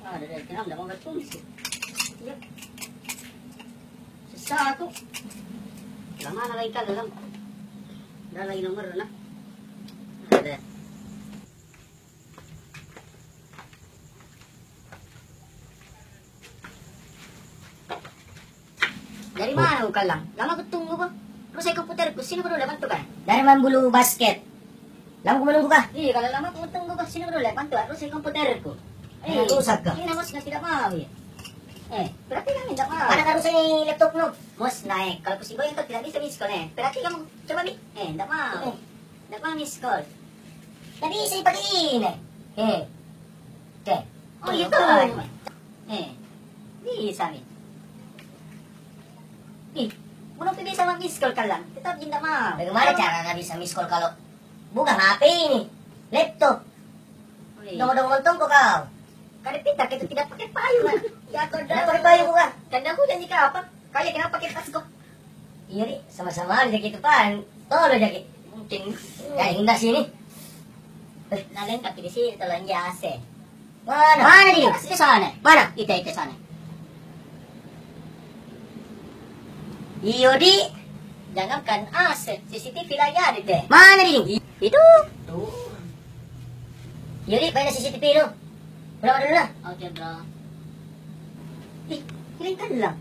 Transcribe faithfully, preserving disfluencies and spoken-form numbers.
Ada deh, kenapa dah mau berfungsi? Ya. Susah aku. Lama na lagi kalau dalam. Dah lagi nomor na. Ada deh. Dari mana ko, Kallang? Lama ku tunggu ko. Rusak komputerku, sini ko dulu bantu ka. Dari main bulu basket. Lama ku menunggu ka. Iya, kalau lama ku tunggu ko, sini ko dulu bantu ka. Rusak komputerku. Eh, rusak ka. Ini na Mos tidak mau ya. Eh, berarti kamu tidak mau. Mana ka rusak ini laptop nu? Mos naik. Kalau ku simpan itu tidak bisa miss call, eh. Berarti kamu coba mi. Eh, tidak mau. Eh. Tidak mau miss call. Tidak bisa dipakai ini. Eh. Oke. Oh, itu. Eh, bisa mi. Ih, belum bisa ma-miss call, Kallang. Tetap ji tidak mau. Bagaimana cara na bisa miss call kalau bukan H P ini? Laptop. Ui. Dong-dong nonton ko kau. Kada pintar kita tidak pakai payung, kan? Ya, kau tidak pakai payung ko kah? Kada hujan ji ka apa? Kaya kenapa pakai tas ko? Iya, di. Sama-sama aja gitu, pan. Tolong aja gitu. Mungkin. Ya, indah sini. Nah, lengkap di sini, tolong ya, A C. Mana? Mana di? Di sana. Mana? Itu, itu sana. Iyo, di. Jangankan A C, C C T V lagi ada deh. Mana di? I-, itu. Tuh. Iyo, di, pakai C C T V tu. Pulang dulu lah. Oke, bro. Ih, ini kan lah.